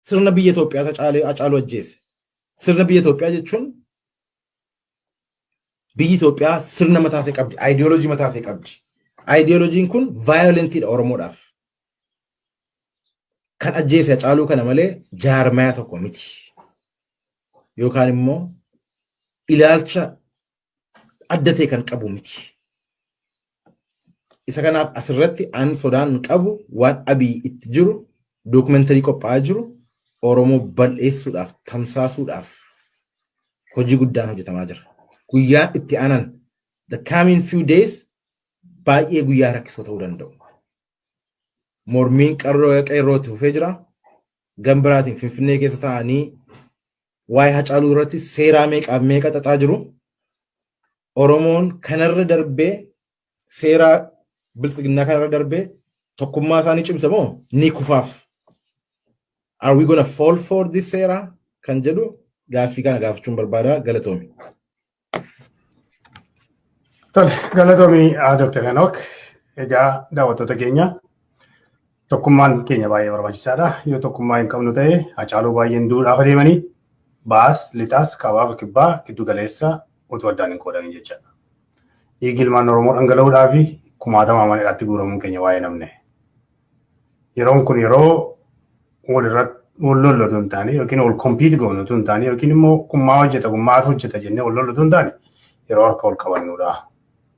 Sirna biyya Itoophiyaa Hacaaluu ajjeese. Sirna biyya Itoophiyaa jechuun biyyi Itoophiyaa sirna mataa ishee qabdi, aayidiyooloojii mataa ishee qabdi. Aayidiyooloojiin kun vaayolentiidha Oromoodhaaf. Kan ajjeese Hacaaluu kana malee jaarmaya tokko miti. Yookaan immoo ilaalcha adda ta'e kan qabu miti. Isa kanaaf asirratti an sodaan qabu waan Abiy itti jiru, dookumentarii qophaa'aa jiru Oromoo bal'eessuudhaaf, tamsaasuudhaaf hojii guddaan hojjetamaa jira. Guyyaan itti aanan, the coming few days, baay'ee guyyaa rakkisoo ta'uu danda'u. Mormiin qeerroo itti fufee jira. Gama biraatiin Finfinnee keessa taa'anii waa'ee Hacaaluu irratti seeraa meeqaaf meeqa xaxaa jiru. Oromoon kanarra darbee, seeraa biltsiginnaa kanarra darbee, tokkummaa isaanii cimsa moo ni kufaaf? Are we gonna fall for this seeraa kan jedhu gaaffii kana gaafachuun barbaada. Galatoomi. Tole, galatoomii Dr. Henok. Egaa daawwattoota keenya, tokkummaan keenya baay'ee barbaachisaadha. Yoo tokkummaa hin qabnu ta'e, Hacaaluu baay'een duudhaaf adeemanii baas, lixaas, kaabaaf kibbaa, giddu galeessa utuu addaan hin qoodamin jechaadha. Dhiigi ilmaan Oromoo dhangala'uudhaa fi kumaatama mana hidhaatti guuramuun keenya waa'ee namne. Yeroon kun yeroo walirratti wal lollu otoo hin taane, yookiin wal compete goonu otoo hin taane, yookiin immoo kun maa hojjeta, kun maal hojjeta jennee wal lollu otoo hin taane, yeroo harka wal qabannudha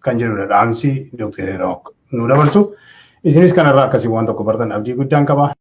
kan jedhudha dhaamsi Dr. Henok nu dabarsu. Isinis kanarraa akkasii waan tokko bartan abdii guddaan qaba.